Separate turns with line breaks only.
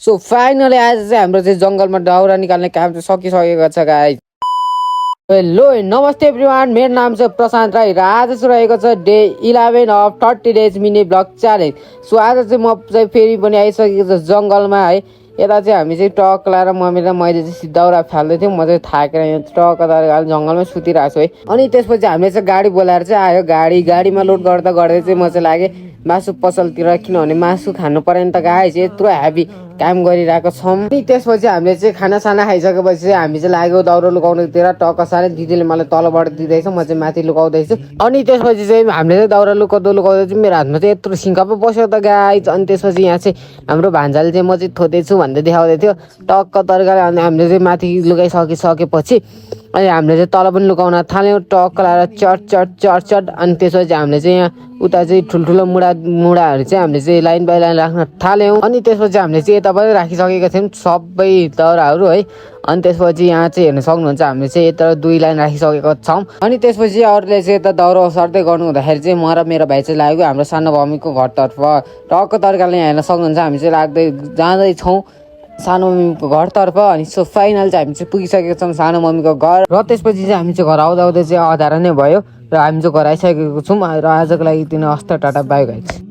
So finally आज चाहिँ हाम्रो चाहिँ जङ्गलमा दाउरा निकाल्ने काम चाहिँ सकिसकेको छ गाइस। हेलो नमस्ते एभ्रिवान, मेरो नाम चाहिँ प्रशान्त राई र आज चाहिँ रहेको छ day 11 of 30 days mini blog challenge. So आज चाहिँ म चाहिँ फेरि पनि आइसकेको छ जङ्गलमा है। यता चाहिँ हामी चाहिँ टक लाएर मम्मी र मैले चाहिँ दाउरा फाल्दै थियौँ। म चाहिँ थाकेर यहाँ टक्क तरिकाले जङ्गलमै सुतिरहेको छु है। अनि त्यसपछि हामीले चाहिँ गाडी बोलाएर चाहिँ आयो। गाडीमा लोड गर्दा गर्दै चाहिँ म चाहिँ लागेँ मासु पसलतिर, किनभने मासु खानु पर्यो नि त गाइस। यत्रो हेभी काम गरिरहेको छौँ। अनि त्यसपछि हामीले चाहिँ खानासाना खाइसकेपछि चाहिँ हामी चाहिँ लाग्यो दाउरा लुकाउनुतिर। टक्क सारे दिदीले मलाई तलबाट दिँदैछ, म चाहिँ माथि लुकाउँदैछु। अनि त्यसपछि चाहिँ हामीले चाहिँ दाउरा लुकाउँदै चाहिँ मेरो हातमा चाहिँ यत्रो सिङ्का पो बस्यो त गाइस। अनि त्यसपछि यहाँ चाहिँ हाम्रो भान्जाले चाहिँ म चाहिँ थोदैछु भन्दै देखाउँदै थियो टक्क तरिकाले। अनि हामीले चाहिँ माथि लुकाइसकेपछि अनि हामीले चाहिँ तल पनि लुकाउन थाल्यौँ टक्क लाएर चट चट चट चट। अनि त्यसपछि हामीले चाहिँ यहाँ उता चाहिँ ठुल्ठुलो मुढाहरू चाहिँ हामीले चाहिँ लाइन बाई लाइन राख्न थाल्यौँ। अनि त्यसपछि हामीले चाहिँ यता पनि राखिसकेका थियौँ सबै दाउराहरू है। अनि त्यसपछि यहाँ चाहिँ हेर्न सक्नुहुन्छ हामीले चाहिँ यता 2 लाइन राखिसकेको छौँ। अनि त्यसपछि अरूले चाहिँ यता दाउरा सर्दै गर्नु हुँदाखेरि चाहिँ म र मेरो भाइ चाहिँ लाग्यो हाम्रो सानो मम्मीको घरतर्फ। टक्क तरिकाले यहाँ हेर्न सक्नुहुन्छ हामी चाहिँ लाग्दै जाँदैछौँ सानो मम्मीको घरतर्फ। अनि सो फाइनल चाहिँ हामी चाहिँ पुगिसकेको छौँ सानो मम्मीको घर। र त्यसपछि चाहिँ हामी चाहिँ घर आउँदा चाहिँ अँध्यारो नै भयो र हामी चाहिँ घर आइसकेको छौँ। र आजको लागि दिन हस्त टाटा बाई गाइस।